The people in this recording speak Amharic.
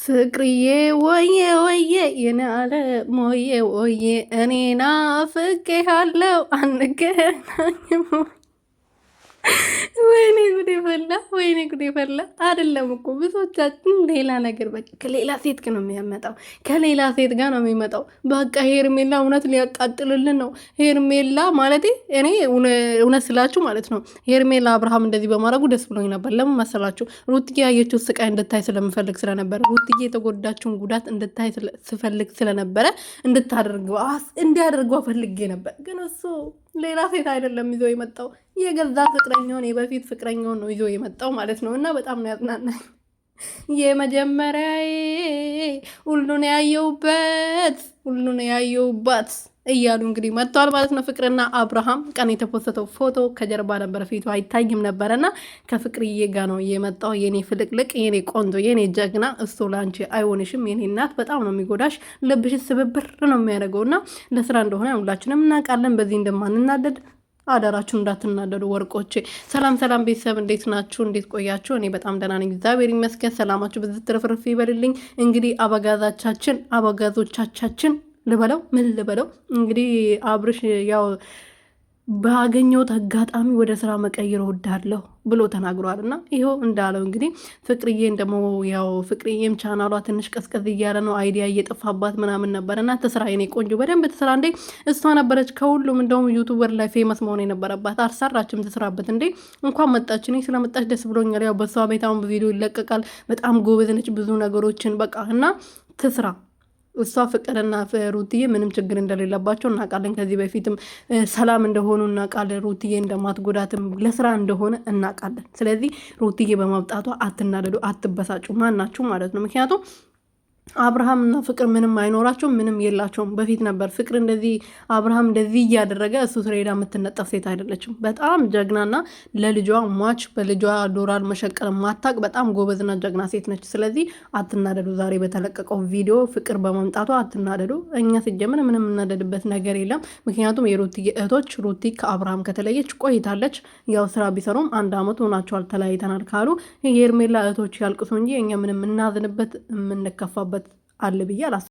ፍቅርዬ ወዬ ወዬ የኔ ዓለም ወዬ ወዬ እኔ ናፍቄሃለሁ አንገናኝም። ወይኔ ጉዴ ፈላ፣ ወይኔ ጉዴ ፈላ። አይደለም እኮ ብዙዎቻችን ሌላ ነገር በቃ ከሌላ ሴት ጋር ነው የሚያመጣው፣ ከሌላ ሴት ጋር ነው የሚመጣው። በቃ ሄርሜላ እውነት ሊያቃጥልልን ነው። ሄርሜላ ማለት እኔ እውነት ስላችሁ ማለት ነው ሄርሜላ አብርሃም እንደዚህ በማድረጉ ደስ ብሎኝ ነበር። ለምን መሰላችሁ? ሩትዬ ያየችው ስቃይ እንድታይ ስለምፈልግ ስለነበረ፣ ሩትዬ የተጎዳችውን ጉዳት እንድታይ ስፈልግ ስለነበረ እንድታደርገው እንዲያደርገው ፈልጌ ነበር። ግን እሱ ሌላ ሴት አይደለም ይዞ የመጣው የገዛ ፍቅረኛውን የበፊት ፍቅረኛውን ነው ይዞ የመጣው ማለት ነው። እና በጣም ነው ያጽናናኝ። የመጀመሪያ ሁሉን ያየውበት ሁሉን ያየውባት እያሉ እንግዲህ መጥተዋል ማለት ነው። ፍቅርና አብርሃም ቀን የተፖሰተው ፎቶ ከጀርባ ነበረ፣ ፊቱ አይታይም ነበረና ከፍቅርዬ ጋ ነው የመጣው። የኔ ፍልቅልቅ፣ የኔ ቆንጆ፣ የኔ ጀግና፣ እሱ ለአንቺ አይሆንሽም የኔ እናት፣ በጣም ነው የሚጎዳሽ፣ ልብሽ ስብብር ነው የሚያደርገው እና ለስራ እንደሆነ ሁላችንም እናውቃለን። በዚህ እንደማንናደድ አደራችሁ እንዳትናደዱ ወርቆቼ። ሰላም ሰላም ቤተሰብ እንዴት ናችሁ? እንዴት ቆያችሁ? እኔ በጣም ደህና ነኝ፣ እግዚአብሔር ይመስገን። ሰላማችሁ ብዝት ትርፍርፍ ይበልልኝ። እንግዲህ አበጋዛቻችን አበጋዞቻቻችን ልበለው ምን ልበለው እንግዲህ አብርሽ ያው ባገኘሁት አጋጣሚ ወደ ስራ መቀየር እወዳለሁ ብሎ ተናግሯል። እና ይኸው እንዳለው እንግዲህ ፍቅርዬን ደግሞ ያው ፍቅርዬም ቻናሏ ትንሽ ቀዝቀዝ እያለ ነው፣ idea እየጠፋባት ምናምን ነበር። እና ትስራ የኔ ቆንጆ በደንብ ትስራ እንዴ። እሷ ነበረች ከሁሉም እንደውም YouTuber ላይ famous መሆን የነበረባት፣ አልሰራችም። ትስራበት እንዴ። እንኳን መጣች። እኔ ስለመጣች ደስ ብሎኛል። ያው በሷ ቤት አሁን ቪዲዮ ይለቀቃል። በጣም ጎበዝ ነች፣ ብዙ ነገሮችን በቃ እና ትስራ እሷ ፍቅርና ሩትዬ ምንም ችግር እንደሌለባቸው እናውቃለን። ከዚህ በፊትም ሰላም እንደሆኑ እናውቃለን። ሩትዬ እንደማትጎዳትም ለስራ እንደሆነ እናውቃለን። ስለዚህ ሩትዬ በማብጣቷ አትናደዱ፣ አትበሳጩ ማናችሁ ማለት ነው። ምክንያቱም አብርሃም እና ፍቅር ምንም አይኖራቸውም፣ ምንም የላቸውም። በፊት ነበር ፍቅር እንደዚህ አብርሃም እንደዚህ እያደረገ እሱ ስሬዳ የምትነጠፍ ሴት አይደለችም። በጣም ጀግናና ለልጇ ሟች በልጇ ዶራል መሸቀል ማታቅ በጣም ጎበዝና ጀግና ሴት ነች። ስለዚህ አትናደዱ። ዛሬ በተለቀቀው ቪዲዮ ፍቅር በመምጣቷ አትናደዱ። እኛ ሲጀምር ምንም የምናደድበት ነገር የለም። ምክንያቱም የሩቲ እህቶች ሩቲ ከአብርሃም ከተለየች ቆይታለች። ያው ስራ ቢሰሩም አንድ አመት ሆናቸዋል ተለያይተናል ካሉ የሄርሜላ እህቶች ያልቅሱ እንጂ እኛ ምንም የምናዝንበት የምንከፋበት አለ ብዬ አላስብም።